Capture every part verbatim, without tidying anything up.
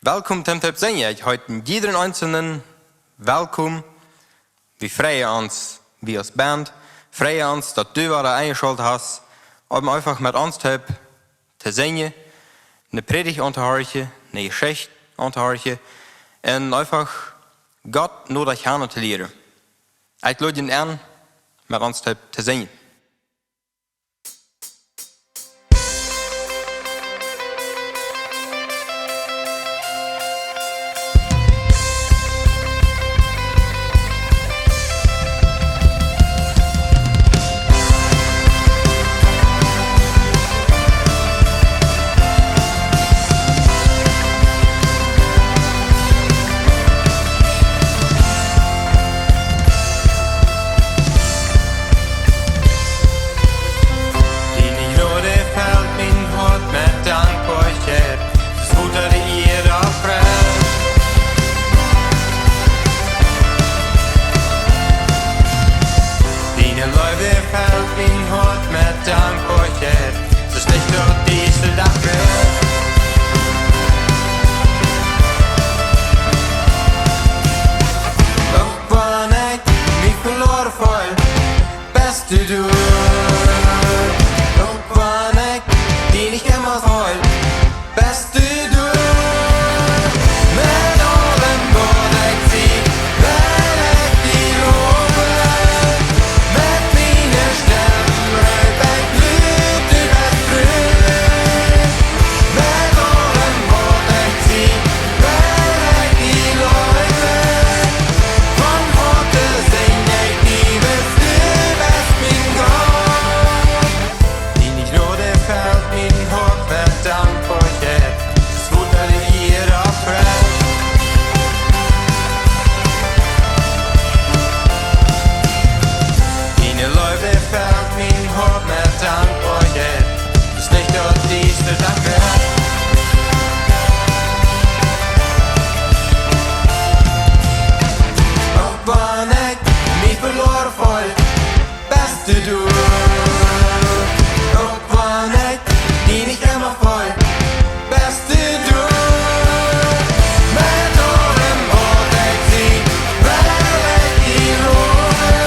Welkom toom toop sinjen. Ekj heet jiedren eenselnen welkom. Wie freien ons, wie aus Band, freien ons, daut du wada enjeschalt hast, om eefach met ons toop to sinjen, ne Prädicht auntohorchen, ne Jeschicht auntohorchen un eefach Gott noda kjanen to lieren. Ekj lod junt en, met ons toop to sinjen. Diene Jnod felt mien Hoat met Dankboakjeit, daut Wota de Ieed opp Freid. Diene Leew felt mien Hoat met Dankboakjeit, daut es nich daut dise Dach wieet. Uk wan ekj mie veloaren feel, best du doa. Uk wan ekj die nich emma feel, best du doa. Met aulem waut ekj sie, well ekj die lowen. Met miene Stemm reep ekj lud, du best Frieheit. Met aulem waut ekj sie, well ekj die lowen. Von Hoaten sinj ekj die, wiels du best mien Gott. Diene Jnod felt mien Hoat met Dankboakjeit, daut Wota de Ieed opp Freid. Diene Leew felt mien Hoat met Dankboakjeit, daut es nich daut dise Dach wieet. Uk wan ekj mie veloaren feel, best du doa. Uk wan ekj die nich emma feel, best du doa. Met aulem waut ekj sie, well ekj die lowen.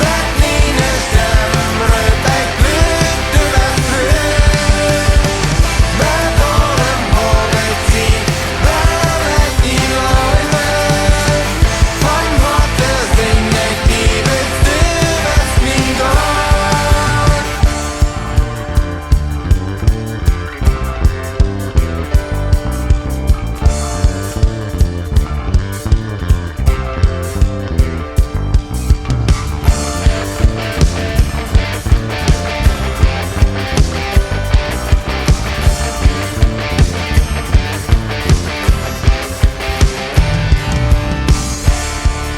Met miene Stemm reep ekj lud, du best Frieheit. Met aulem waut ekj sie, well ekj die lowen. Von Hoaten sinj ekj die, wiels du best mien Gott.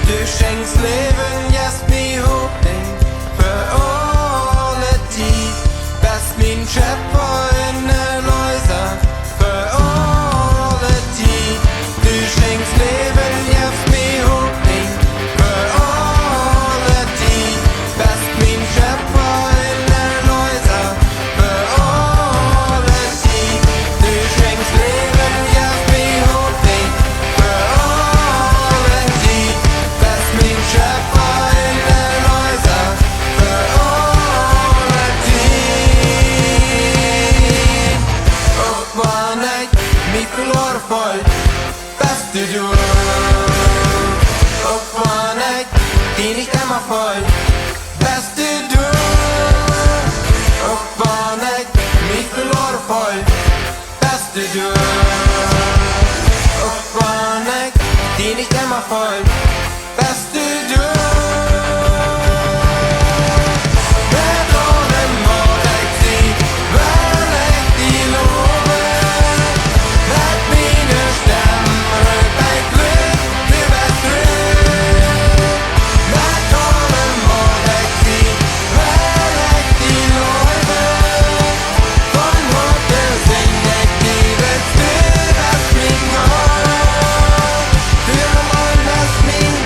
Du schenkjst Läwen, jefst mie Hopninj fa aule Tiet. Best mien Schepfa un Erleesa fa aule Tiet. Du schenkjst Läwen, jefst mie Hopninj fa aule Tiet. Best mien Schepfa un Erleesa fa aule Tiet. Du schenkjst Läwen, jefst mie Hopninj fa aule Tiet. Best mien Schepfa un Erleesa fa aule Tiet. Uk wan ekj mie veloaren feel, best du doa. Uk wan ekj die nich emma feel, best du doa. Uk wan ekj mie veloaren feel, best du doa. Uk wan ekj die nich emma feel, best du doa. Met aulem waut ekj sie, well ekj die lowen. Met miene Stemm reep ekj lud, du best Frieheit. Met aulem waut ekj sie, well ekj die lowen. Von Hoaten sinj ekj die, wiels du best mien Gott. Du auleen best mien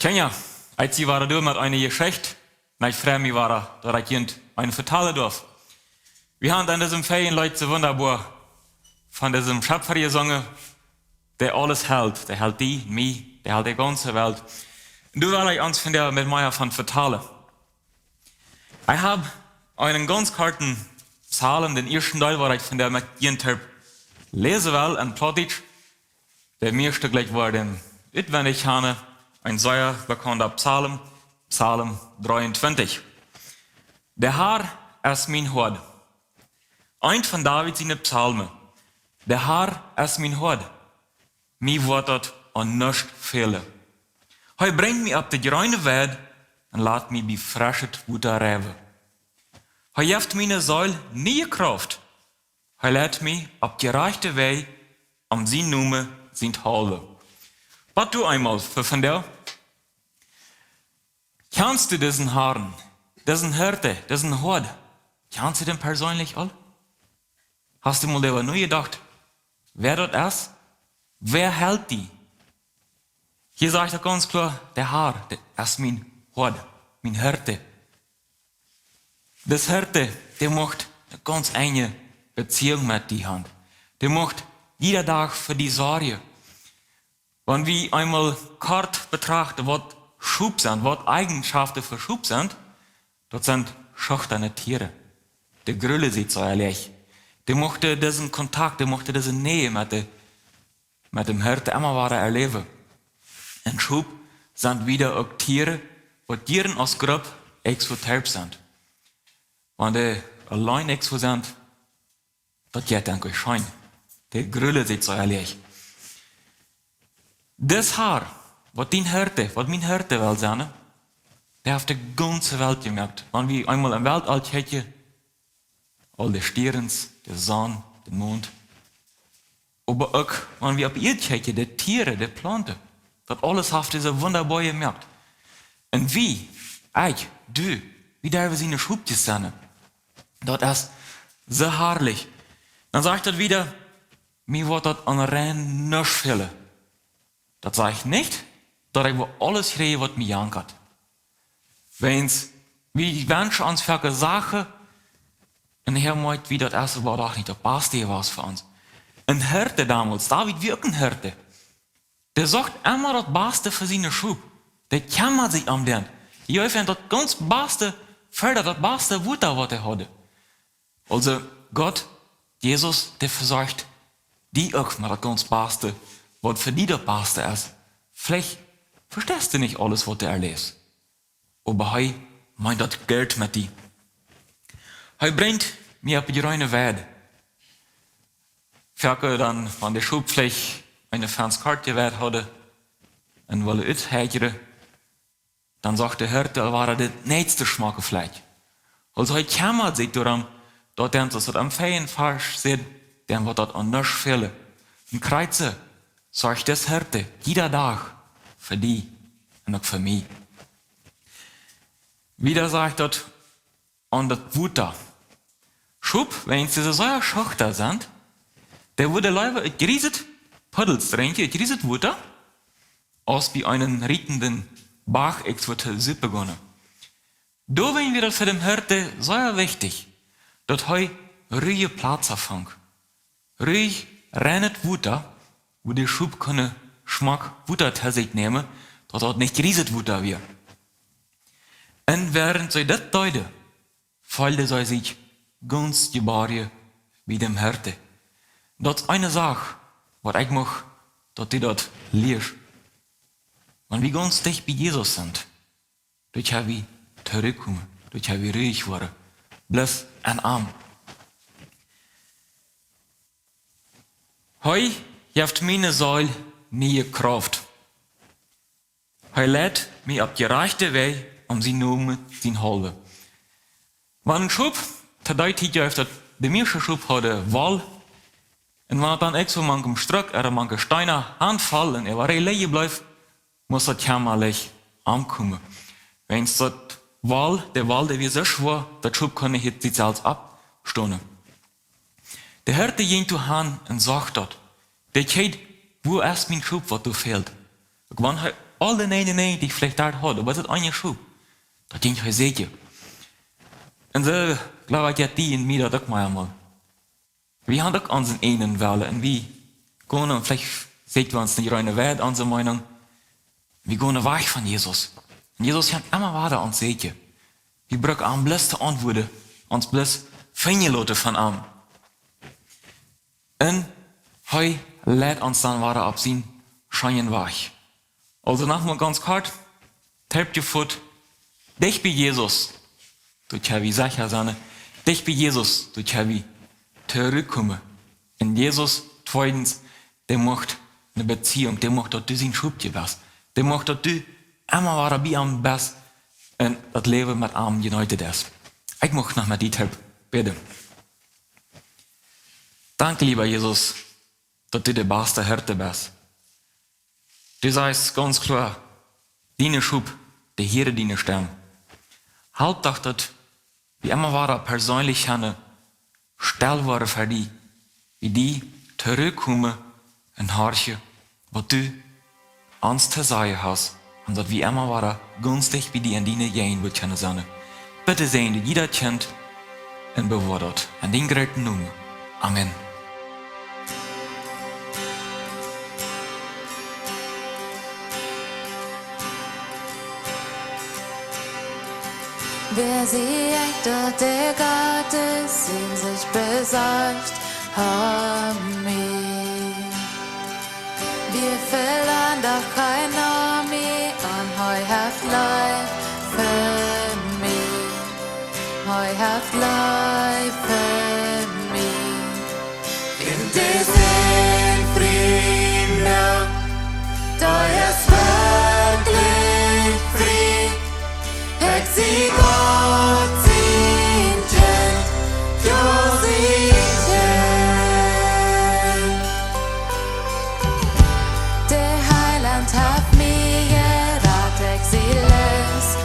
Kjinja, ekj sie wada doa met eene Jeschicht. Un ekj frei mie wada, daut ekj junt eene vetalen darf. Wie haben en disen Ferienleet soo wundaboa von disen Schepfa jesungen, dee aules helt, dee helt die, mie, dee helt de gaunze Welt. Un doa well ekj ons vondoag met mea von vetalen. Ekj hab eenen gaunz korten Psalm, dän ieeschten Deel, waut ekj vondoag met junt läsen well, en Plautdietsch. De mieeschte jlikj woaren utwendich kjanen, een sea bekaunda Psalm, Psalm dreeuntwintich. De Har es mien Hoad. Eent von David siene Psalmen. De Har es mien Hoad. Mie woat daut aun nuscht fälen. Hee brinjt mie opp de jreene Weid un lat mie bie freschet Wota rusten. Hee jeft miene Seel niee Krauft. Hee leit mie opp jerajchte Wäaj om sienen Nomen sien haulwen. Waut du eemol fa vondoag? Kjanst du disen Harn, disen Hirt, disen Hoad? Kjanst du dän perseenlich aul? Hast du mol doaräwa nojedocht, wäa daut es? Wäa helt die? Hia sajcht et gaunz kloa, de Har, dee es mien Hoad, mien Hirt. Dis Hirt, dee mucht eene gaunz enje Beziehung met die haben. Dee mucht jieda Dach fa die sorjen. Wan wie eemol kort betrachten, waut Schop sent, waut Eajenschoften von Schop sent, daut sent schuchtane Tieren. Dee grullen sikj soo leicht. Dee muchten disen Kontakt, dee muchten dise Nähe met de, met däm Hirt emma wada erläwen. Un Schop sent wada uk Tieren, waut Dieren aus Grupp uk soo toop sent. Wan dee auleen uk soo sent, daut jeit dan uk scheen. Dee grullen sikj soo leicht. Dis Har, waut dien Hirt, waut mien Hirt well sennen, dee haft de gaunze Welt jemoakt. Wan wie eemol em Weltall kjikjen, aul de Stierns, de Sonn, de Mond. Oba uk, wan wie opp Ieed kjikjen, de Tieren, de Plaunten, daut aules haft dee soo wundaboa jemoakt. Un wie, ekj, du, wie derwen siene Schopkjes sennen. Daut es soo harlich. Dan sajcht daut wada, mie woat daut aun rein nuscht fälen. Daut sajcht nich, daut ekj woa aules kjrieen, waut mie jankat. Wiels, wie wenschen ons foaken Sachen, un hia moakt wie daut ieescht, waut doch nich daut Baste wia fa ons. Een Hirt domols, David wia uk een Hirt. Dee socht emma daut Baste fa siene Schop. Dee kjemmat sikj om dän. Dee jeef an daut gaunz Baste, fa daut, daut baste Wota, waut hee haud. Aulsoo, Gott, Jesus, dee vesorcht die uk met daut gaunz Baste, waut fa die daut Baste es. Veleicht vesteist du nich aules, waut du erläfst. Oba hee meent daut Gott met die. Hee brinjt mie opp de jreene Weid. Foaken dan, wan de Schop veleicht eene Fenskart jewält hauden un wullen uthäakjren, dan socht de Hirt, daut wia daut näakjste schmocke Flakj. Aulsoo hee kjemmat sikj doarom, daut dän, soo aus daut aum Fäajenvarsch sajcht, dän woat daut aun nuscht fälen. Un krakjt soo sorcht dis Hirt jieda Dach fa die un uk fa mie. Wada sajcht daut aun daut Wota. Schop, wan see soo sea schuchtane sent, dee wudden leewa ut jrieset Puddels drinkjen, ut jrieset Wota, aus bie eenen rietenden Bach uk waut to supen gonen. Doawäajen wia daut fa dän Hirt sea wichtich, daut hee ruije Plazen funk. Ruij, reinet Wota, wua de Schop kunnen schmock Wota to sikj nämen, daut daut nich jrieset Wota wia. Un wäarent see daut deeden, feelden see sikj gaunz jeborjen bie däm Hirt. Daut es eene Sach, waut ekj mucht, daut du daut lieescht. Wan wie gaunz dicht bie Jesus sent, doa kjenn wie trigj komen, doa kjenn wie ruij woaren. Bloos aun am. Hee jeft miene Seel niee Krauft. Hee leit mie opp jerajchte Wäaj om sienen Nomen sien haulwen. Wan een Schop, to dee Tiet jeef daut, de mieeschte Schop hauden Woll, un wan et dan uk soo mank een Struck ooda mank een Steena aunfoll un äwa de Läj bleef, must daut kjemmalich aunkomen. Wiels daut Woll, de Woll, dee wia soo schwoa, daut Schop kunn nich sikj selfst oppstonen. De Hirt jinkj doa han un socht daut. Dee kjikjt, wua es mien Schop, waut doa fält? Uk wan hee Aule näajen un näajentich veleicht doa haud, oba daut eene Schop, daut jinkj hee sieekjen. Un soo, jleew ekj, jeit die un mie daut uk mau emol. Wie haben uk onsen eenen Wellen un wie gonen, veleicht seenen wie ons nich reine Weid, onse Meinung. Wie gonen wajch von Jesus. Un Jesus kjemt emma wada ons sieekjen. Wie brucken am bloos to auntwuaden, ons bloos finjen loten von am. Un hee leit ons dan wada opp sienen scheenen Wajch. Aulsoo noch mol gaunz kort, Tipp jefot, dicht bie Jesus, doa kjenn wie secha sennen, dicht bie Jesus, doa kjenn wie trigj komen. Un Jesus, tweedens, dee mucht eene Beziehung, dee mucht, daut du sien Schopkje best. Dee mucht, daut du emma wada bie am best un daut Läwen met am jeneeten deist. Ekj mucht noch met die Tipp bäden. Dank, leewa Jesus, daut du de baste Hirt best. Du sajchst gaunz kloa, diene Schop, dee hieren diene Stemm. Halp doch, daut wie emma wada perseenlich kjennen stell woaren fa die, bie die trigj komen un horchen, waut du ons to sajen hast, un daut wie emma wada gunstig bie die en diene Jäajenwuat kjennen sennen. Bitte säajen du jieda Kjint un bewoa daut. En dienen grooten Nomen. Amen. Wäa sieekjt, daut dee Gott siene Sicht besorcht, ha mie. Wie fälen doch kjeen Nomen, un hee haft Leew fa mie. Hee haft Leew fa mie. Un dee sent frie, dee es werkjlich frie. Ekj sie Gott sien Kjint, jo, sien Kjint. De Heilaunt haft mie jerat, ekj sie loosjekoft.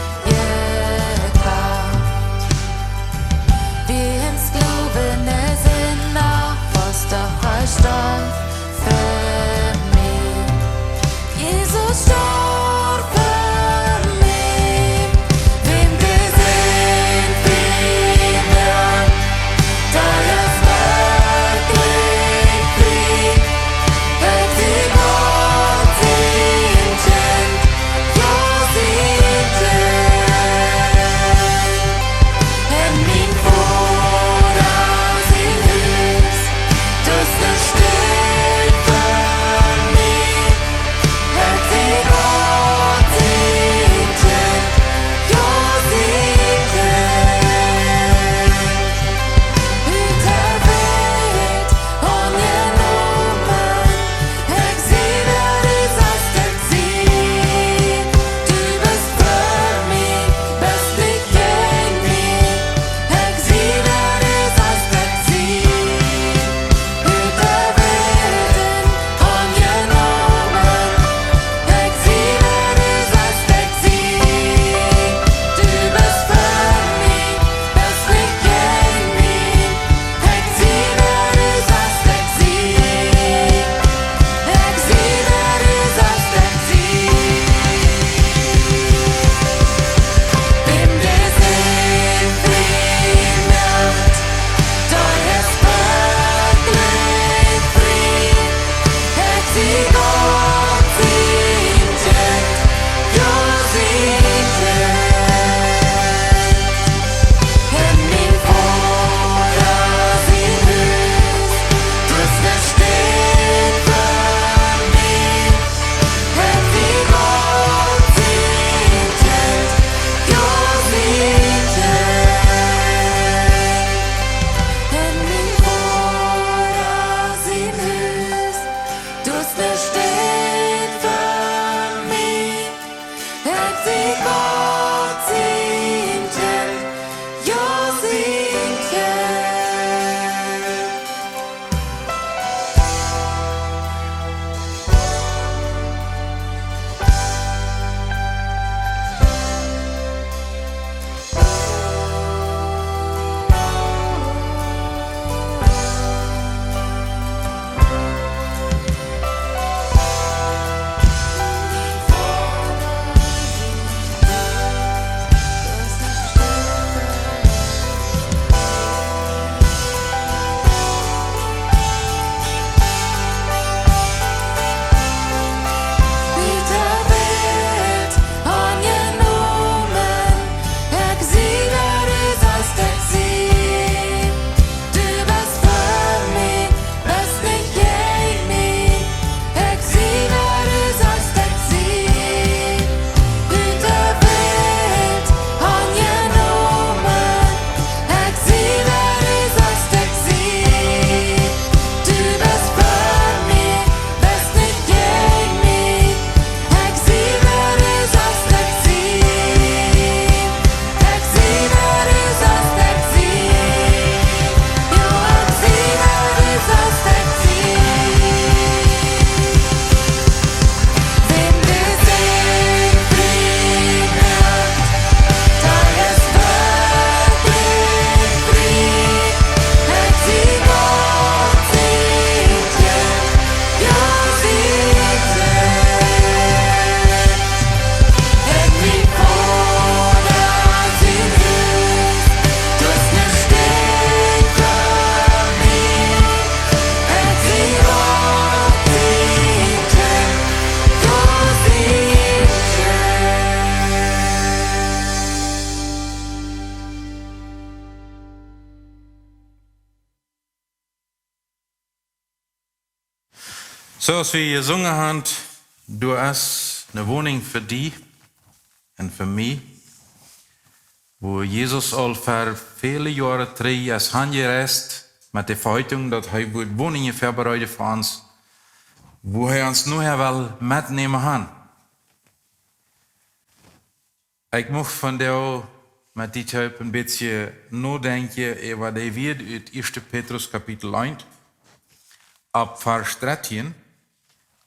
Soo aus wie jesungen haben, doa es eene Woninj fa die un fa mie, wua Jesus aul ver väle Joaren trigj es hanjereist met de Vehopninj, daut hee wudd Woninjen väabereiden fa ons, wua hee ons nohäa well metnämen haben. Ekj mucht vondoag met die toop een bät nodenkjen äwa de Wieed ut Ieeschte Petrus Kapitel eent, opp Varsch dartieen.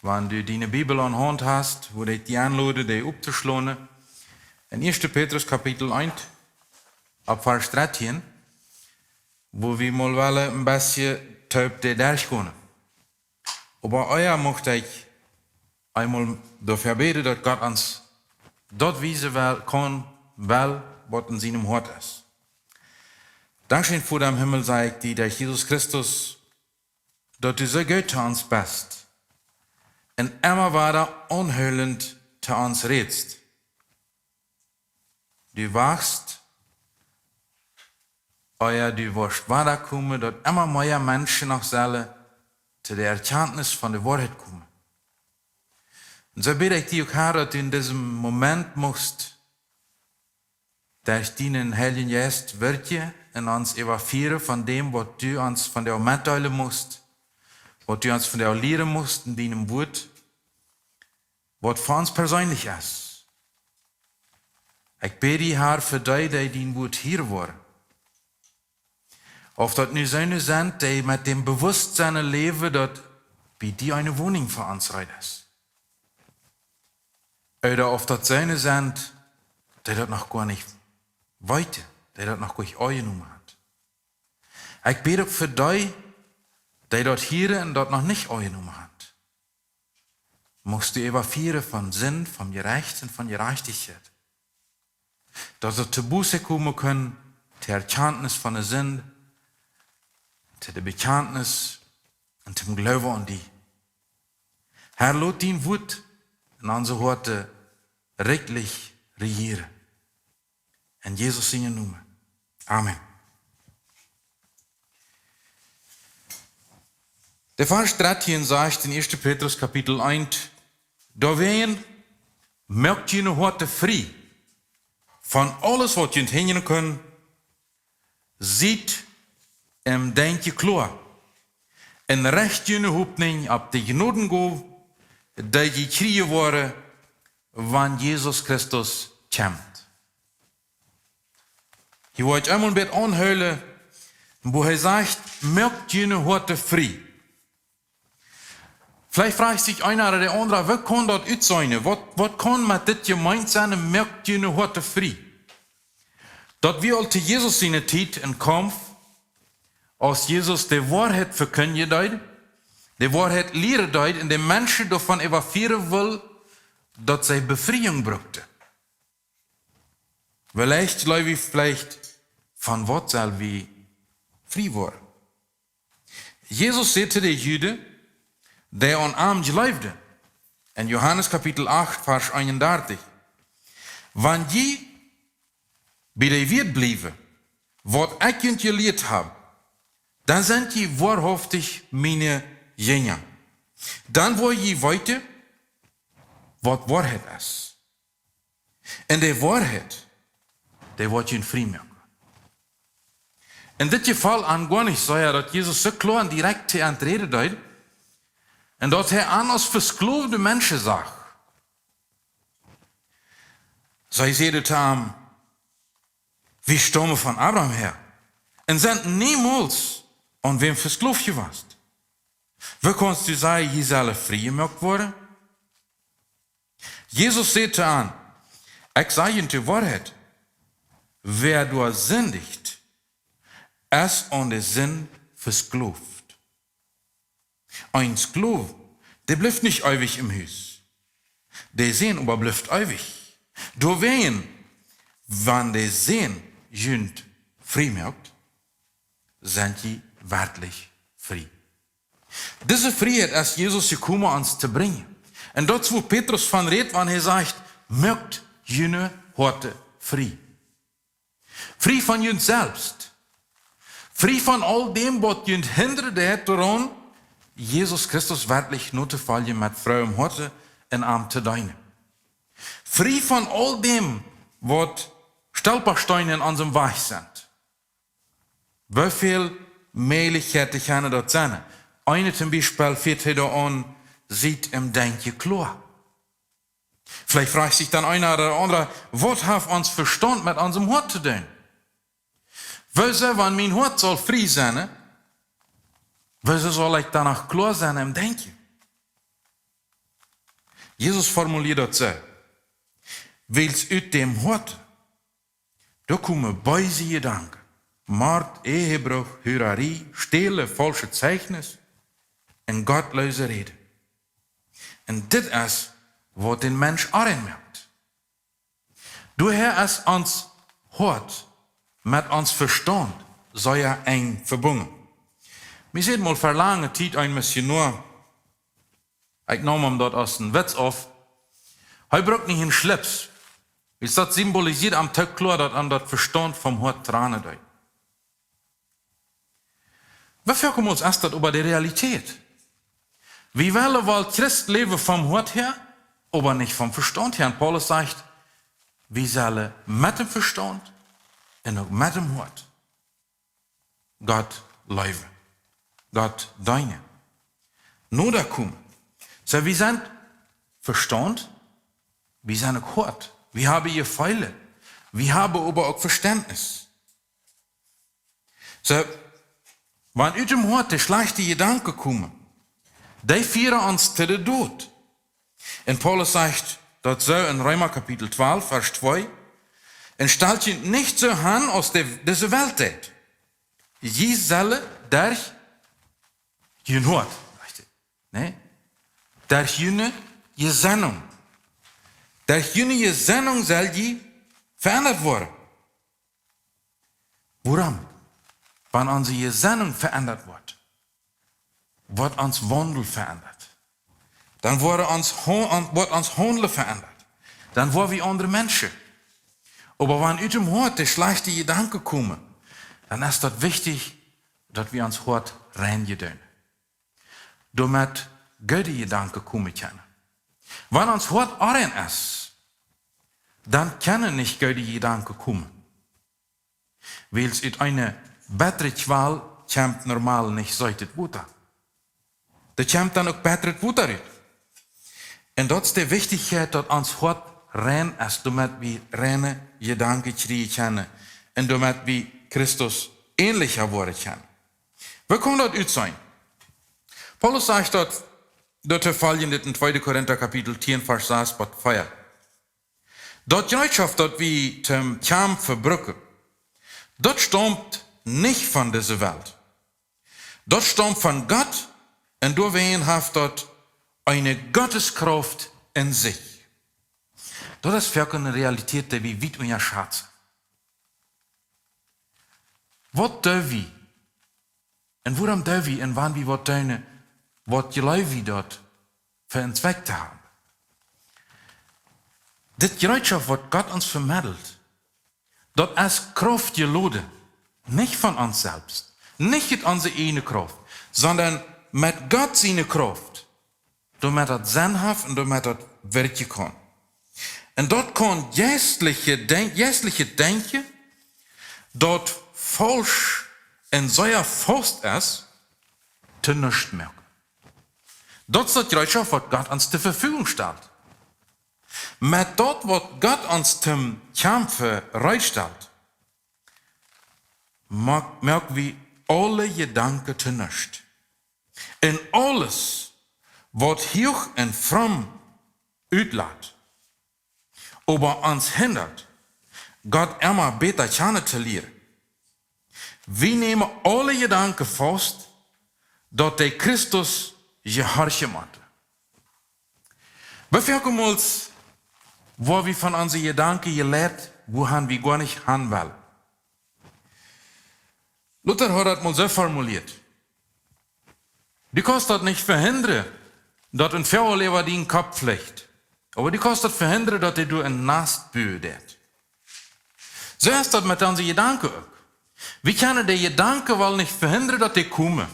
Wan du diene Bibel aun Haunt hast, wudd ekj die enloden, dee opptoschlonen. En Ieeschte Petrus Kapitel eent, opp Varsch dartieen, wua wie mol wellen een bät toop doa derchgonen. Oba ea mucht ekj eemol doafäa bäden, daut Gott ons daut wiesen well, kaun, well, waut en sienem Hoat es. Dankscheen, Voda em Himmel, saj ekj die, derch Jesus Christus, daut du soo goot to ons best un emma wada aunhoolent to ons rätst. Du wachst, ea du woascht wadakomen, daut emma mea Menschen noch sellen to de Erkjantnis von de Woarheit komen. Un soo bäd ekj die uk, Herr, daut du en disem Moment muchst derch dienen Heiljen Jeist wirkjen un ons äwafieren von däm, waut du ons vondoag metdeelen muchst, waut du ons vondoag lieren muchst en dienem Wuat, waut fa ons perseenlich es. Ekj bäd die, Herr, fa dee, dee dien Wuat hieren woaren. Auf daut nu soone sent, dee met däm Bewusstsein läwen, daut bie die eene Woninj fa ons reed es. Ooda auf daut soone sent, dee daut noch goanich weeten, dee daut noch goanich aunjenomen haben. Ekj bäd uk fa dee, dee daut hieren un daut noch nich aunjenomen haben. Muchst du äwafieren von Sind, von Jerecht un von Jerajchtichkjeit. Daut see to Buße komen kjennen, to Erkjantnis von de Sind, to de Bekjantnis un tom Gloowen aun die. Herr, lot dien Wuat en onse Hoaten rikjlich rejieren. En Jesus sienen Nomen. Amen. De Varsch dartieen sajcht en Ieeschte Petrus Kapitel eent: Doawäajen moakt june Hoaten frie von aules, waut junt hinjren kaun, siet em Denkjen kloa un recht june Hopninj opp de Jnodengoow, dee jie kjrieen woaren, wan Jesus Christus kjemt. Hia woa ekj eemol een bät aunhoolen, wua hee sajcht: Moakt june Hoaten frie. Veleicht froagt sikj eena ooda de aundra: Woo kaun daut utseenen? Waut, waut kaun met dit jemeent sennen, moakt june Hoaten frie? Daut wia aul to Jesus siene Tiet een Kaumf, aus Jesus de Woarheit vekjindjen deed, de Woarheit lieren deed un de Menschen doavon äwafieren wull, daut see Befriejunk bruckten. Veleicht jleew wie, veleicht, von waut sell wie frie woaren? Jesus säd to de Juden, dee aun am jleewden, en Johanes Kapitel acht, Varsch eenundartich: Wan jie bie de Wieed bliewen, waut ekj junt jelieet hab, dan sent jie woarhauftich miene Jinja. Dan woa jie weeten, waut Woarheit es. Un de Woarheit, dee woat junt frie moaken. En dit Jefal aun goanich soo, jo, daut Jesus soo kloa un direkt to an räden deed, un daut hee an aus vesklowde Menschen sach. See säden to am: Wie staumen von Abraham her un sent niemols aun wäm vesklowt jewast. Woo kaust du sajen, jie sellen frie jemoakt woaren? Jesus säd to an: Ekj saj junt de Woarheit, wäa doa sindicht, es aun de Sind veskloft. Een Sklow, dee blift nich eewich em Hus. De Sän oba blift eewich. Doawäajen, wan de Sän junt frie moakt, sent jie werkjlich frie. Dise Frieheit es Jesus jekomen ons to brinjen. Un daut es, wua Petrus von rät, wan hee sajcht: Moakt june Hoaten frie. Frie von junt selfst. Frie von aul däm, waut junt hindren deit doaraun, Jesus Christus werkjlich notofoljen met fromem Hoat un am to deenen. Frie von aul däm, waut Stolpasteena en onsen Wajch sent. Woo väl Mäajlichkjeiten kjennen daut sennen? Eena toom Biespel fieet hee doa aun: Siet em Denkjen kloa. Veleicht froagt sikj dan eena ooda aundre: Waut haft ons Vestaunt met onsem Hoat to doonen? Woo soo, wan mien Hoat saul frie sennen, woo soo saul ekj dan noch kloa sennen em Denkjen? Jesus formulieet daut soo: Wiels ut däm Hoat, doa komen beese Jedanken, Mort, Ehebruch, Hurarie, Stälen, faulschet Zeichnis un gottloose Räd. Un dit es, waut dän Mensch onrein moakt. Doahäa es ons Hoat met ons Vestaunt sea enj vebungen. Mie säd mol ver lange Tiet een Missionoa, ekj neem am daut aus een Witz aun, hee brukt nich eenen Schlips, wiels daut symbolisieet am too kloa, daut am daut Vestaunt vom Hoat trannen deed. Woo foaken mol es daut oba de Realität? Wie wellen woll Christ läwen vom Hoat häa, oba nich vom Vestaunt häa. Un Paulus sajcht, wie sellen met däm Vestaunt un uk met däm Hoat Gott leewen, Gott deenen, noda komen. Soo, wie sent Vestaunt, wie sent uk Hoat. Wie haben Jefeele, wie haben oba uk Vestentnis. Soo, wan ut däm Hoat de schlajchte Jedanken komen, dee fieren ons to de Doot. Un Paulus sajcht daut soo en Reema Kapitel twalf, Varsch twee: Un stalt junt nich soo aun aus de, dise Welt deit. Jie sellen derch jun Hoat, sajcht hee, nä? Derch june Jesennunk. Derch june Jesennunk sell jie veendat woaren. Wuarom? Wan onse Jesennunk veendat woat, woat ons Waundel veendat. Dan woat ons Ho-, woat ons Haundlen veendat. Dan woa wie aundre Menschen. Oba wan ut däm Hoat de schlajchte Jedanken komen, dan es daut wichtich, daut wie ons Hoat reinjen doonen, doamet goode Jedanken komen kjennen. Wan ons Hoat onrein es, dan kjennen nich goode Jedanken komen. Wiels ut eene bettre Kjwal kjemt normal nich seetet Wota. Doa kjemt dan uk bettret Wota rut. Un daut es de Wichtichkjeit, daut ons Hoat rein es, doamet wie reine Jedanken kjrieen kjennen un doamet wie Christus änelja woaren kjennen. Woo kaun daut utseenen? Paulus sajcht daut, daut hee foljendet en tweede Korinta Kapitel tieen, Varsch sas bat vea. Daut Jereetschoft, daut wie toom Kjamfen brucken, daut staumt nich von dise Welt. Daut staumt von Gott un doawäajen haft daut eene Gotteskrauft en sikj. Daut es werkjlich eene Realität, dee wie wiet unjaschazen. Waut doo wie? Un wuarom doo wie? Un wan wie waut doonen, waut jleew wie daut fa een Zwekj to haben? Dit Jereetschoft, waut Gott ons vemeddelt, daut es kraftjeloden, nich von ons selfst, nich ut onse ieejne Krauft, sonda met Gott siene Krauft, doamet daut Senn haft un doamet daut wirkjen kaun. Un daut kaun jeistlichet Denkj-, jeistlichet Denkjen, daut faulsch un sea faust es, to nuscht moaken. Daut es daut Jereetschoft, waut Gott ons to Vefügung stalt. Met daut, waut Gott ons toom Kjamfen reed stalt, moak, moak wie aule Jedanken to nuscht. Un aules, waut huach un fromm utlat, oba ons hindat, Gott emma bäta kjanen to lieren. Wie nämen aule Jedanken faust, daut dee Christus jehorchen motten. Woo foaken mol woa wie von onse Jedanken jeleit, wuahan wie goanich han wellen. Luther haud daut mol soo formulieet: Du kaust daut nich vehindren, daut een Voagel äwa dienen Kopp flicht, oba du kaust daut vehindren, daut hee doa een Nast buen deit. Soo es daut met onse Jedanken uk. Wie kjennen de Jedanken woll nich vehindren, daut dee komen,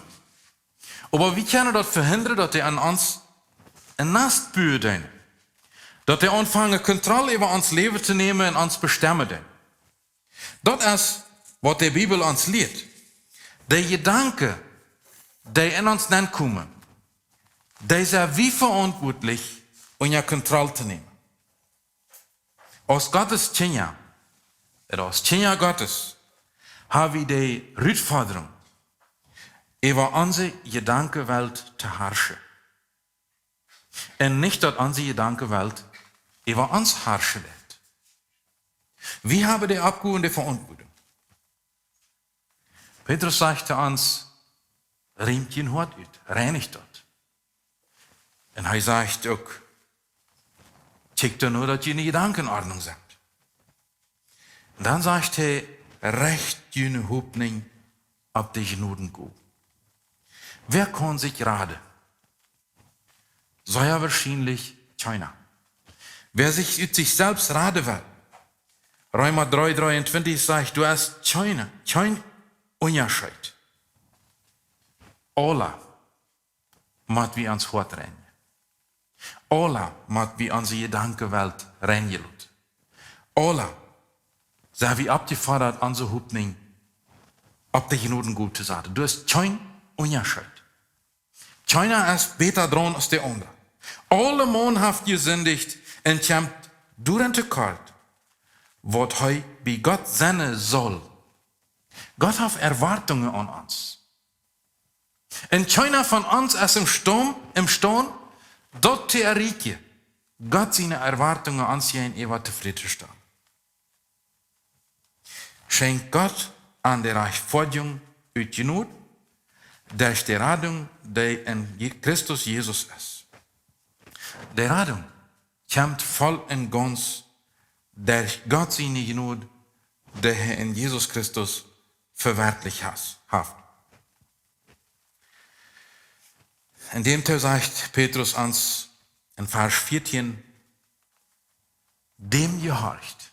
Oba wie kjennen daut vehindren, daut dee aun ons een Nast buen doonen. Daut dee aunfangen, Kontroll äwa ons Läwen to nämen un ons bestemmen doonen. Daut es, waut de Bibel ons lieet. De Jedanken, dee en ons nenkomen, dee sent wie veauntwuatlich, unja Kontroll to nämen. Aus Gottes Kjinja, ooda aus Kjinja Gottes, ha wie de Rutfodrunk, äwa onse Jedankenwelt to harschen. Un nich daut onse Jedankenwelt äwa ons harschen deit. Wie haben de Oppgow un de Veauntwuatunk. Petrus sajcht to ons: Riemt jun Hoat ut, reinicht daut. Un hee sajcht uk: Kjikjt doano, daut june Jedanken en Ordnunk sent. Un dan sajcht hee: Recht june Hopninj opp de Jnodengowd. Wäa kaun sikj raden? Sea woarschienlich kjeena. Wäa sikj ut sikj selfst raden well, Reema dree dreeuntwintich sajcht, doa es kjeene, kjeen Unjascheet. Aula mott wie ons Hoat reinjen. Aula mott wie onse Jedankenwelt reinjen loten. Aula sent wie oppjefodat, onse Hopninj opp de Jnodengowd to saten. Doa es kjeen Unjascheet. Kjeena es bäta draun aus de aundra. Aulemaun haft jesindicht un kjemt doaraun to kort, waut hee bie Gott sennen saul. Gott haft Erwartungen aun ons. Un kjeena von ons es emstaund, emstaund, daut to erreichen, Gott siene Erwartungen aun ons jäajenäwa tofräd to stalen. Schenkjt Gott ons de Rajchtfoadjunk ut Jnod, derch de Radunk, dee en Je-, Christus Jesus es. De Radunk kjemt voll un gaunz derch Gott siene Jnod, dee hee en Jesus Christus vewerkjlicht has-, haft. En däm Deel sajcht Petrus ons en Varsch vieetieen: Däm jehorcht.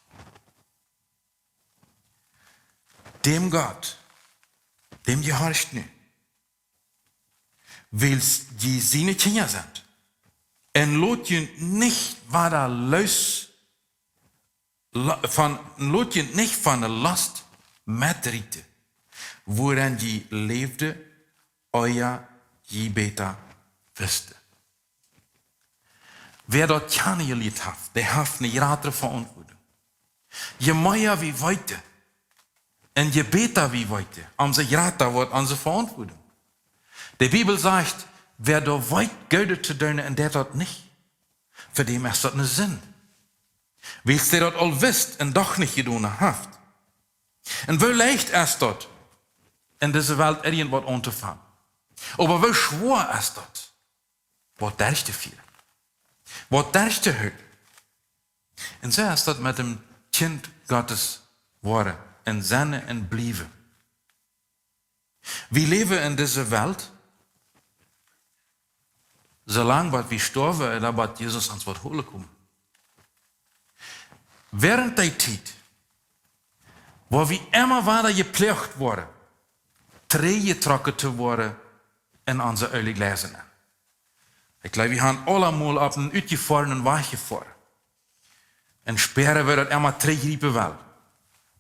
Däm Gott. Däm jehorcht nu, wiels jie siene Kjinja sent. Un lot junt nich wada loos, lo-, von, lot junt nich von de Lost metrieten, wuarenn jie läwden, ea jie bäta wisten. Wäa daut kjanen jelieet haft, dee haft eene jratre Veauntwuatunk. Je mea wie weeten un je bäta wie weeten, omsoo jrata woat onse Veauntwuatunk. De Bibel sajcht: Wäa doa weet, Goodet to doonen un deit daut nich, fa däm es daut eene Sind. Wiels dee daut aul wist un doch nich jedonen haft. Un woo leicht es daut, en dise Welt irjentwaut auntofangen. Oba woo schwoa es daut, waut derchtofieren, waut derchtohoolen. Un soo es daut met een Kjint Gottes woaren un sennen un bliewen. Wie läwen en dise Welt, soo lang bat wie stoawen ooda bat Jesus ons woat holen komen. Wäarent dee Tiet woa wie emma wada jeploagt woaren, trigjjetrocken to woaren en onse oole Gleisen. Ekj jleew, wie haben aulemol opp eenen utjefoarnen Wajch jefoaren. Un spieren wie daut emma trigjriepen well.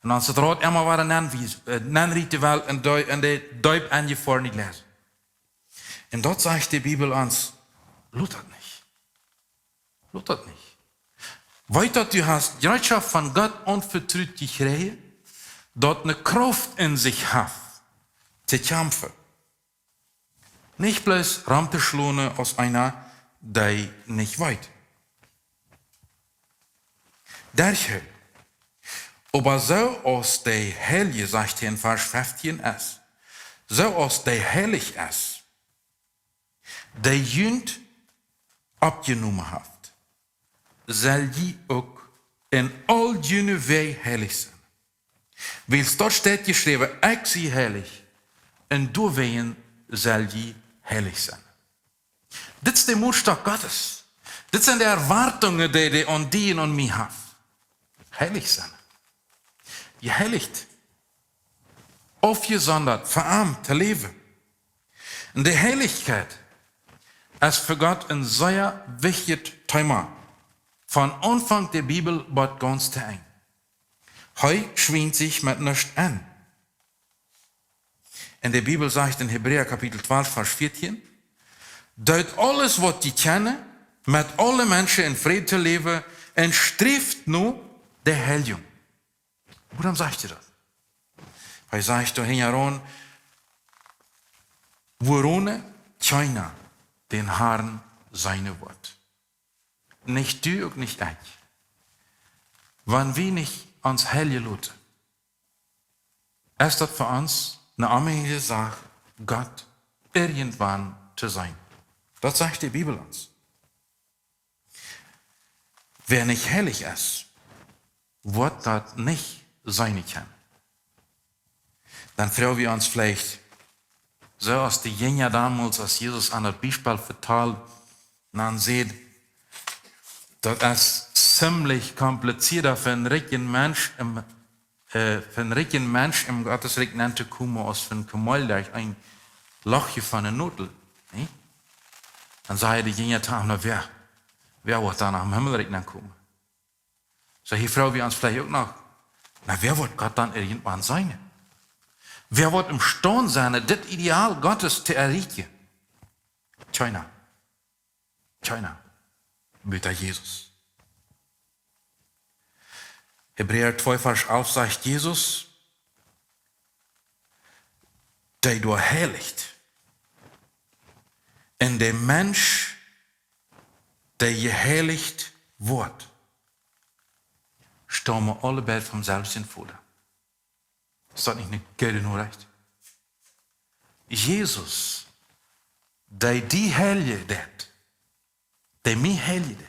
Un ons daut Rad emma wada nenwies-, äh, nenrieten well un dee, un dee deep enjefoarne Gleisen. Un daut sajcht de Bibel ons: Lot daut nich. Lot daut nich. Weet daut du hast Jereetschoft von Gott aunvetrut jekjräajen, daut eene Krauft en sikj haft, to kjamfen. Nich bloos romtoschlonen aus eena, dee nich weet. Derchhoolen. Oba soo aus de Heilje, sajcht hee en Varsch feftieen, es, soo aus de Heilich es, dee junt oppjenomen haft, sell jie uk en aul june Wäaj heilich sennen. Wiels doa steit jeschräwen: Ekj sie heilich, un doawäajen sell jie heilich sennen. Dit es de Mootstock Gottes. Dit sent de Erwartungen, dee, dee aun die un aun mie haft. Heilich sennen. Jeheilicht. Aufjesondat, fa am to läwen. De Heilichkjeit es fa Gott een sea wichtjet Thema, von Aunfank de Bibel bat gaunz to Enj. Hee schwinjt sikj met nuscht aun. Un de Bibel sajcht en Hebräa Kapitel twalf, Varsch vieetieen: "Doot aules, waut jie kjennen, met aule Menschen en Fräd to läwen un sträft no de Heiljunk." Wuarom sajcht hee daut? Hee sajcht doa hinjaraun: "Wuaroone kjeena dän Harn seenen woat." Nich du, uk nich ekj. Wan wie nich ons heiljen loten, es daut fa ons eene onmäajliche Sach, Gott irjentwan to seenen. Daut sajcht de Bibel ons. Wäa nich heilich es, woat daut nich seenen kjennen. Dan froag wie ons veleicht, soo aus de Jinja donmols, aus Jesus an daut Biespel vetald, dan säd: "Daut es ziemlich komplizieet fa een rikjen Mensch em, äh, fa een rikjen Mensch em Gottes Rikj nenn to komen aus fa een Kameel derch een Lochje von eene Nodel." Nä? Dan säden de Jinja to am: "Na, wäa, wäa woat dan em Himmelrikj nenn komen?" Soo, hia froag wie ons veleicht uk noch: "Na, wäa woat Gott dan irjentwan seenen? Wäa woat emstaund sennen, dit Ideal Gottes to erreichen?" Kjeena. Kjeena. Buta Jesus. Hebräa twee Varsch alf sajcht: "Jesus, dee doa heilicht, un de Mensch, dee jeheilicht woat, staumen aule beid vom selwjen Voda." Es daut nich eene goode Norecht? Jesus, dee die heiljen deit, dee mie heiljen deit,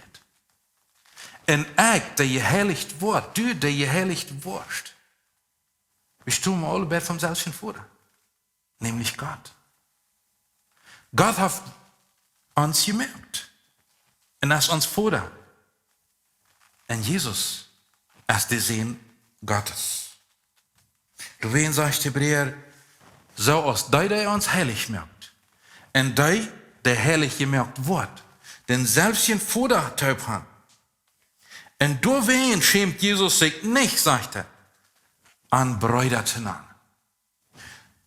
un ekj, dee jeheilicht woa, du, dee jeheilicht woascht, wie staumen aule beid vom selwjen Voda, nämlich Gott. Gott haft ons jemoakt un es ons Voda. Un Jesus es de Sän Gottes. Doawäajen sajcht Hebräa: "Soo aus dee, dee ons heilich moakt, un dee, dee heilich jemoakt woat, dän selwjen Voda toop han." Un doawäajen schämt Jesus sikj nich, sajcht hee, an Breeda to nanen.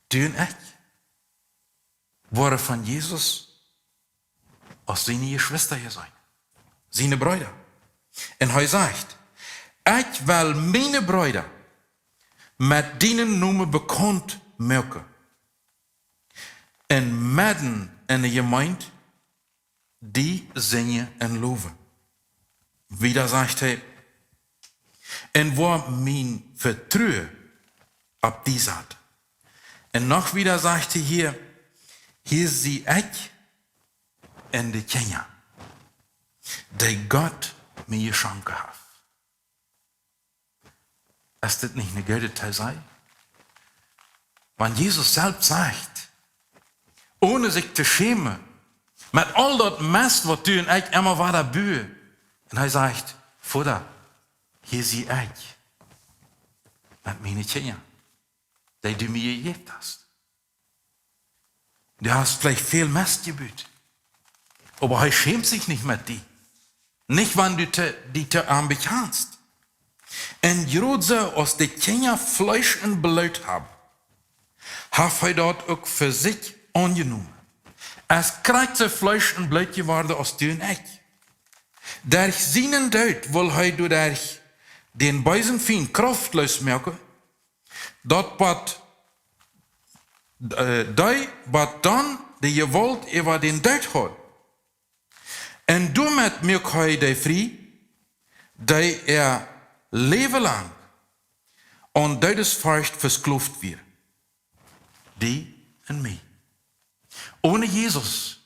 Du un ekj woaren von Jesus aus siene Jeschwista hia sennen, siene Breeda. Un hee sajcht: "Ekj well miene Breeda met dienen Nomen bekaunt moaken, un medden enne Jemeent die sinjen un lowen." Wieda sajcht hee: "Un woa mien Vetruen opp die sat." Un noch wieda sajcht hee hia: "Hia sie ekj un de Kjinja, dee Gott mie jeschonken haft." Es dit nich eene goode Tatsache? Wan Jesus selfst sajcht, onen sikj to schämen, met aul daut Mest, waut du un ekj emma wada buen, un hee sajcht: "Voda, hia sie ekj met miene Kjinja, dee du mie jejäft hast. Du hast veleicht väl Mest jebut, oba hee schämt sikj nich met die. Nich, wan du to, die to am bekjanst." Un jrod soo aus de Kjinja Fleesch un Bloot haben, haft hee daut uk fa sikj aunjenomen. Es krakjt soo Fleesch un Bloot jeworden aus du un ekj. Derch sienen Doot well hee doaderch dän beesen Fient krauftloos moaken, daut bat, äh, dee bat dan de Jewault äwa dän Doot haud. Un doamet muak hee dee frie, dee äa Läwen lang aun Doodesforcht vesklowt wieren. Die un mie. Onen Jesus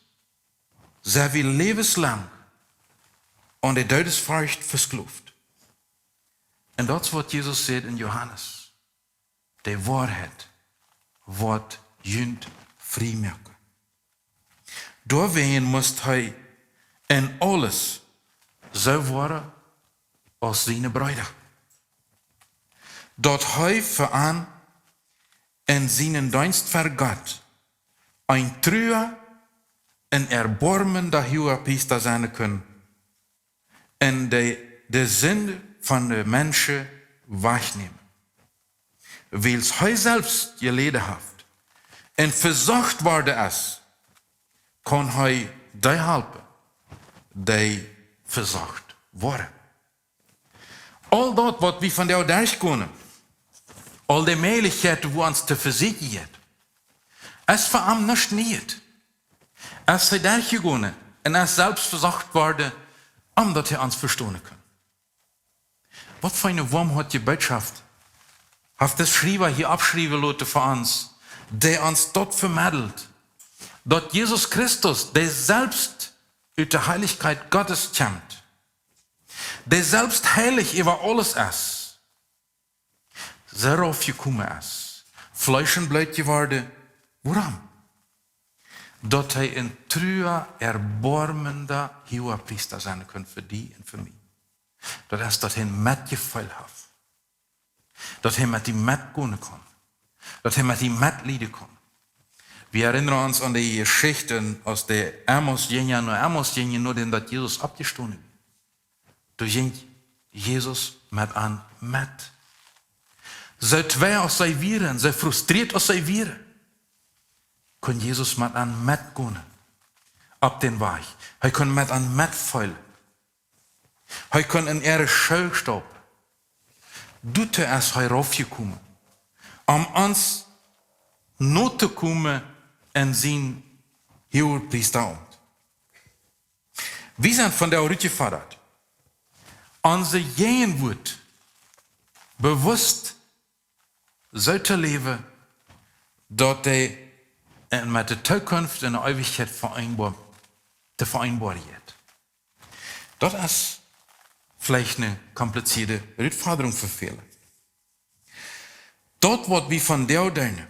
sent wie läwenslang aun de Doodesforcht vesklowt. Un daut es, waut Jesus sajcht en Johanes: "De Woarheit woat junt frie moaken." Doawäajen must hee en aules soo woaren aus siene Breeda, daut hee fa an en sienen Deenst ver Gott een trua un erboarmenda Huagepriesta sennen kunn un de, de Sind von de Menschen wajchnämen. Wiels hee selfst jeläden haft un vesocht worden es, kaun hee dee halpen, dee vesocht woaren. Aul daut, waut wie vondoag derchgonen, aul de Mäajlichkjeiten, woo ons to vesieekjen jeit, es fa am nuscht Nieet. Es hee derchjegonen un es selfst vesocht worden, om daut hee ons vestonen kunn. Waut fa eene woamhoatje Bootschoft haft de Schriewa hia oppschriewen loten fa ons, dee ons daut vemeddelt, daut Jesus Christus, dee selfst ut de Heilichkjeit Gottes kjemt, dee selfst heilich äwa aules es, soo raufjekomen es, Fleesch un Bloot jeworden. Wuarom? Daut hee een trua, erboarmenda Huagepriesta sennen kunn fa die un fa mie. Daut es, daut hee Metjefeel haft. Daut hee met die metgonen kaun. Daut hee met die metlieden kaun. Wie erinnern ons aun de Jeschicht, aus de Emmaus-Jinja no Emmaus jinjen, nodäm daut Jesus oppjestonen wia. Doa jinkj Jesus met an met. Soo twei aus see wieren, soo frustrieet aus see wieren, kunn Jesus met an metgonen opp dän Wajch. Hee kunn met an metfeelen. Hee kunn en äare Schoo staupen. Doatoo es hee raufjekomen, om ons notokomen en sien Huagepriestaaumt. Wie sent vondoag utjefoddat, onse Jäajenwoat bewusst soo to läwen, daut dee met de Tookunft un de Eewichkjeit veeenboa-, to veeenboaren jeit. Daut es veleicht eene komplizierte Rutfodrunk fa väle. Daut, waut wie vondoag doonen,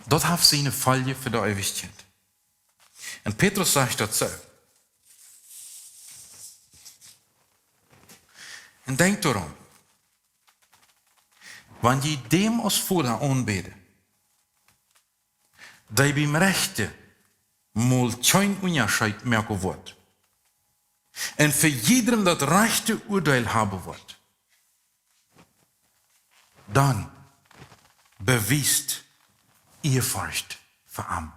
daut haft siene Foljen fa de Eewichkjeit. Un Petrus sajcht daut soo. Un denkjt doaraun, wan jie däm aus Voda aunbäden, dee biem Rajchte mol kjeen Unjascheet moaken woat un fa jiedrem daut rajchte Uadeel haben woat, dan bewiest Ieaforcht fa am,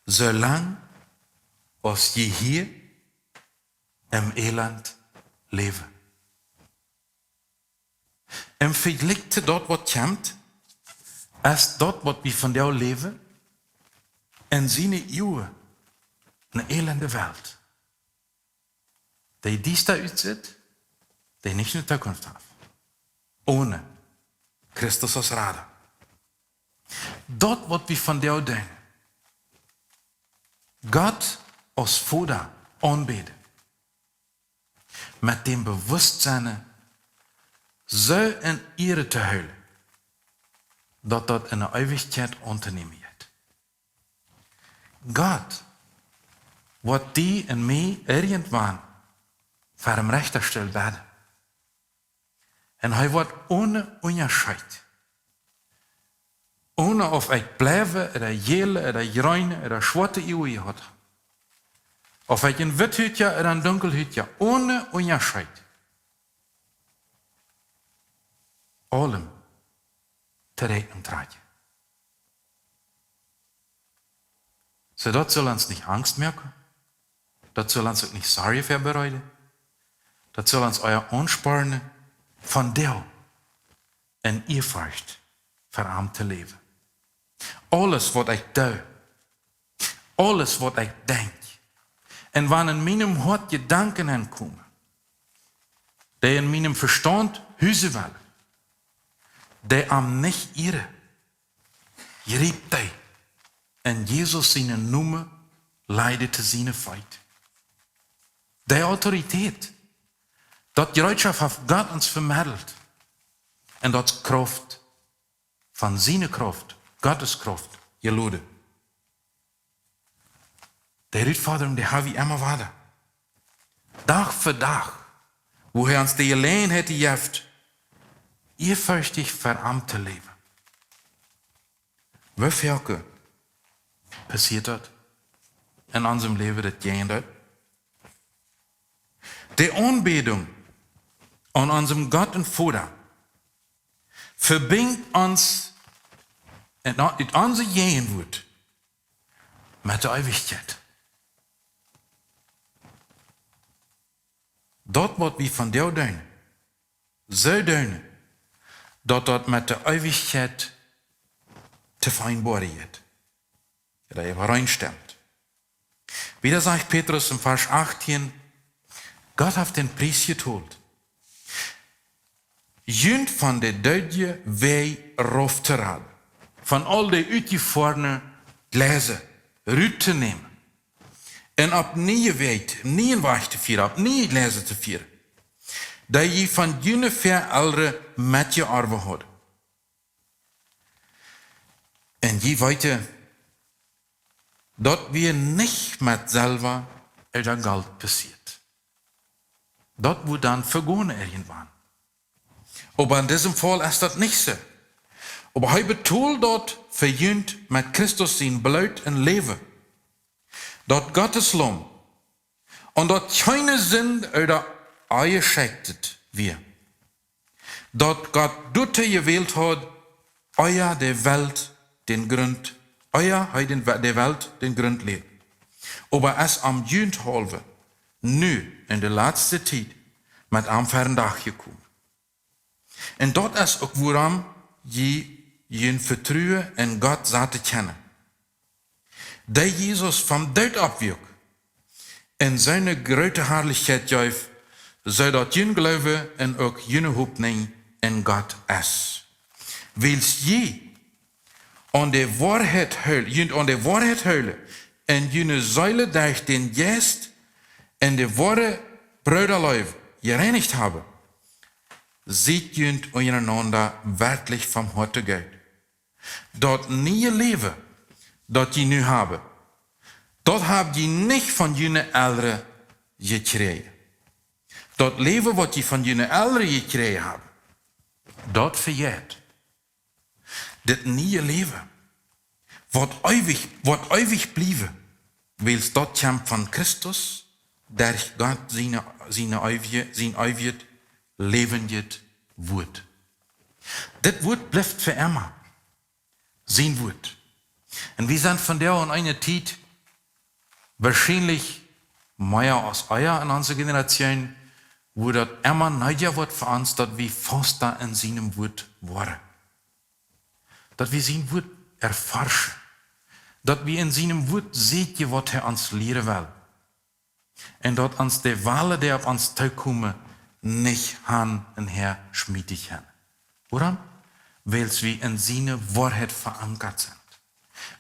soo lang aus jie hia em Elend läwen. Em Vejlikj to daut, waut kjemt, es daut, waut wie vondoag läwen, en siene Uagen eene elende Welt, dee diesta utsitt, dee nich eene Tookunft haft, onen Christus aus Rada. Daut, waut wie vondoag doonen, Gott aus Voda aunbäden, met däm Bewusstsein, soo en Ieren to hoolen, daut daut en de Eewichkjeit auntonämen jeit. Gott woat die un mie irjentwan ver däm Rechtastool bäden. Un hee woat onen Unjascheet, onen auf ekj blaue ooda jäle ooda jreene ooda schwoate Uagen jehaut hab, auf ekj een Witthütja ooda een Dunkelhütja, onen Unjascheet, aulem to Rechent trakjen. Soo daut saul ons nich Angst moaken, daut saul ons uk nich Sorjen vebereiden, daut saul ons ea aunspornen, vondoag en Ieaforcht ver am to läwen. Aules, waut ekj doo, aules, waut ekj denkj, un wan en mienem Hoat Jedanken aunkomen, dee en mienem Vestaunt husen wellen, dee am nich ieren, jriep dee en Jesus sienen Nomen, laj dee to siene Feet. Dee Autoritäet, daut Jereetschoft haft Gott ons vemeddelt, un daut Krauft von siene Krauft, Gottes Krauft, jeloden. Dee Rutfodrunk, dee hab wie emma wada, Dach fa Dach, woo hee ons de Jeläajenheit jeft, ieaforchtich ver am to läwen. Woo foaken passieet daut en onsem Läwen, daut Jäajendeel? De Aunbädunk aun onsem Gott un Voda vebinjt ons en, en onse Jäajenwoat met de Eewichkjeit. Daut, waut wie vondoag doonen, soo doonen, daut daut met de Eewichkjeit to ve'enboaren jeit, daut daut äwaraenstemt. Wieda sajcht Petrus en Varsch achtieen: Gott haft dän Pries jetolt, junt von de Doodje wada rauf to raden, von aul de utjefoarne Gleisa rut to nämen un opp niee Wäaj, nieen Wajch to fieren, opp niee Gleisa to fieren, dee jie von june Väaelren metjeorwen hauden. Un jie weeten, daut wia nich met Selwa ooda Golt passieet. Daut woat dan vegonen irjentwan. Oba en disem Faul es daut nich soo. Oba hee betold daut fa junt met Christus sien Bloot un Läwen, daut Gott sien Laum, un daut kjeene Sind ooda Onjeschekjtet wia, daut Gott doatoo jewält haud, ea de Welt dän Grunt, ea hee dän We-, de Welt dän Grunt läd. Oba es om junthaulwen nu en de latste Tiet met am väaren Dach jekomen. Un daut es uk wuarom jie jun Vetruen en Gott saten kjennen, dee Jesus vom Doot oppwuak un siene groote Harlichkjeit jeef, soo daut jun Gloowen un uk june Hopninj en Gott es. Wiels jie aun de Woarheit hool-, junt aun de Woarheit hoolen un june Seelen derch dän Jeist en de woare Broodaleew jereinicht haben, siet junt unjarenaunda werkjlich vom Hoaten goot. Daut niee Läwen, daut jie nu haben, daut hab jie nich von june Elren jekjräajen. Daut Läwen, waut jie von june Elren jekjräajen haben, daut vejeit. Dit niee Läwen woat eewich, woat eewich bliewen, wiels daut kjemt von Christus, derch Gott siene, siene eewje, sien eewjet, läwendjet Wuat. Dit Wuat blift fa emma. Sien Wuat. Un wie sent vondoag en eene Tiet, woarschienlich mea aus ea en onse Generation, wua daut emma needja woat fa ons, daut wie fausta en sienem Wuat woaren. Daut wie sien Wuat erforschen. Daut wie en sienem Wuat seenen, waut hee ons lieren well. Un daut ons de Walen, dee opp ons tookomen, nich han un häa schmieten kjennen. Wuarom? Wiels wie en siene Woarheit veankat sent.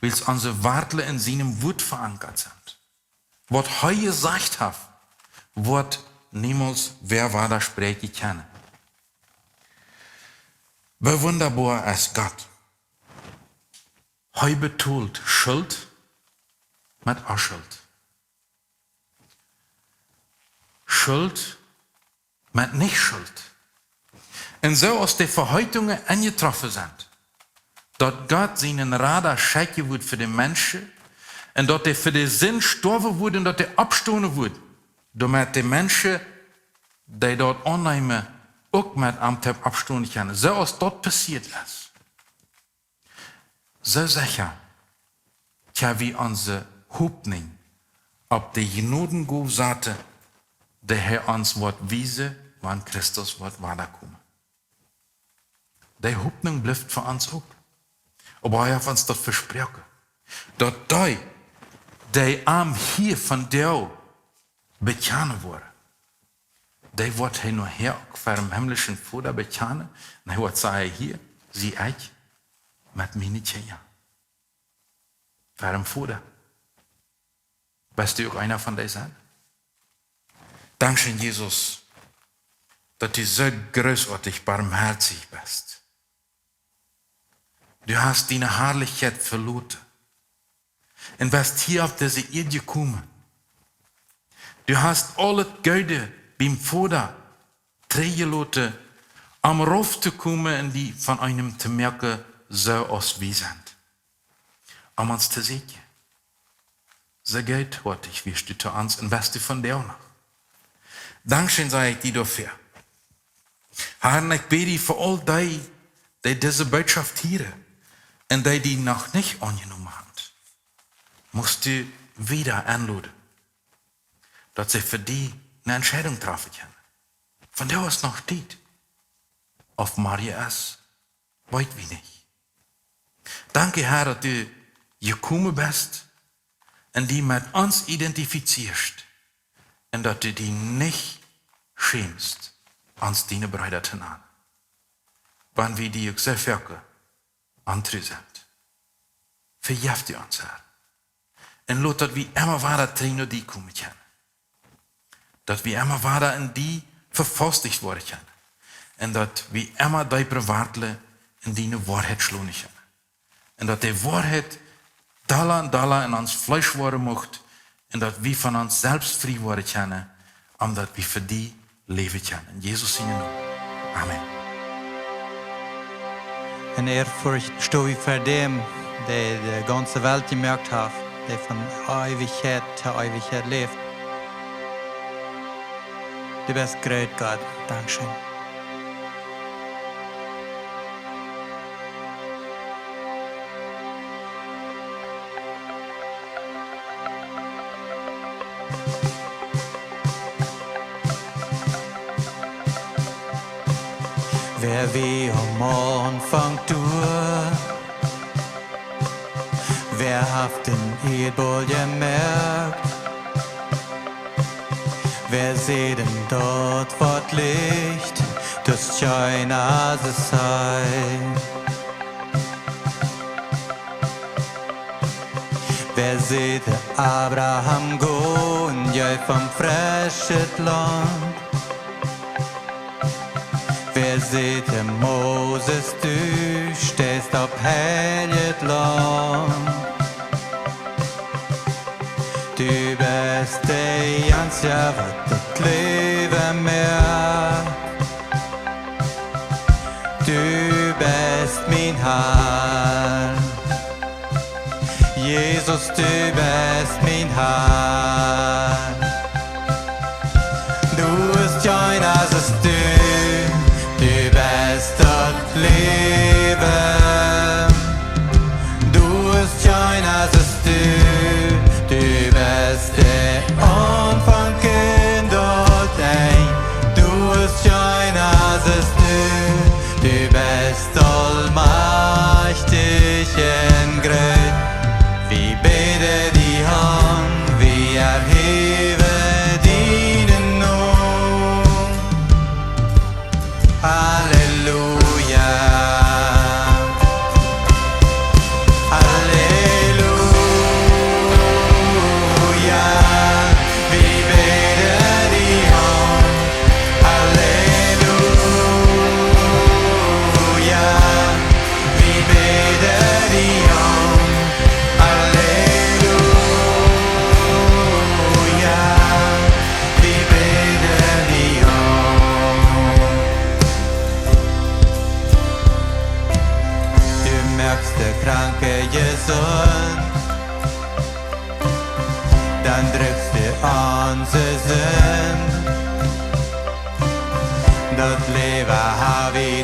Wiels onse Wartlen en sienem Wuat veankat sent. Waut hee jesajcht haft, woat niemols wäa wadasprechen kjennen. Woo wundaboa es Gott. Hee betolt Schult met Onschult. Schult met nich Schult. Un soo aus de Veheitungen enjetroffen sent, daut Gott sienen Rada schekjen woat fa de Menschen, un daut hee fa de Sind stoawen woat un daut hee oppstonen woat, doamet de Menschen, dee daut aunneemen, uk met am toop oppstonen kjennen. Soo aus daut passieet es, soo secha kjenn wie onse Hopninj opp de Jnodengow saten, dee hee ons woat wiesen, wan Christus woat wadakomen. Dee Hopninj blift fa ons uk. Oba hee haft ons daut vesproaken, daut dee, dee am hia vondoag bekjanen woaren, dee woat hee nohäa uk ver däm himmlischen Voda bekjanen. Un hee woat sajen: Hia sie ekj met miene Kjinja. Ver däm Voda. Best du uk eena von dee sennen? Dankscheen, Jesus, daut du soo grootoatich barmhoatich best. Du hast diene Harlichkjeit veloten un best hia opp dise Ieed jekomen. Du hast aul daut Goode biem Voda trigjjeloten, om rauf to komen un die von eenem to moaken, soo aus wie sent. om ons to sieekjen. Soo goot, waut ekj wist, du to ons un best du vondoag noch. Dankscheen saj ekj die doafäa. Herr, ekj bäd die fa aul dee, dee dise Bootschoft hieren un dee die noch nich aunjenomen haben. Muchst du wieda enloden, daut see fa die eene Entscheidung träffen kjennen. Vondoag es noch Tiet. Auf morjen es, weet wie nich. Dankscheen, Herr, daut du jekomen best un die met ons identifizieescht un daut du die nich schämst, ons diene Breeda to nanen. Wan wie die uk soo foaken ontru sent. Vejeff du ons, Herr. Un lot daut wie emma wada trigj no die komen kjennen. Daut wie emma wada en die vefaust woaren kjennen. Un daut wie emma deepa wartlen un diene Woarheit schlonen kjennen. Un daut de Woarheit dolla un dolla en ons Fleesch woaren mucht. Un daut wie von ons selfst frie woaren kjennen, om daut wie fa die läwen kjennen. En Jesus sienen Nomen. Amen. En Ehrfurcht sto wie ver däm, dee de gaunze Welt jemoakt haft, dee von Eewichkjeit to Eewichkjeit läft. Du best groot, Gott. Dankscheen. Wäa wia aum Aunfank doa? Wäa haft dän Ieedboll jemoakt? Wäa säd daut daut woat Licht? Daut es kjeen Asesain. Wäa säd Abraham: Go un jeef am freschet Launt? Wäa säd Moses: Du steist opp heiljet Launt? Du best de eensja, waut daut Läwen moakt. Du best mien Harr. Jesus, du best mien Harr. Du best kjeen Asesain, du, du best daut Läwen. Du best kjeen Asesain, du, du best de Aunfank un daut Enj. Du best kjeen Asesain, du, du best aulmajchtich un groot. Wie bäden die aun, wie erhäwen dienen Nomen. Halleluja. Halleluja. Wie bäden die aun. Halleluja. Wie bäden die aun. Halleluja. Wie bäden die aun. Du moakst de Kranke jesunt, dan drajchst du onse Sind. Daut Läwen hab wie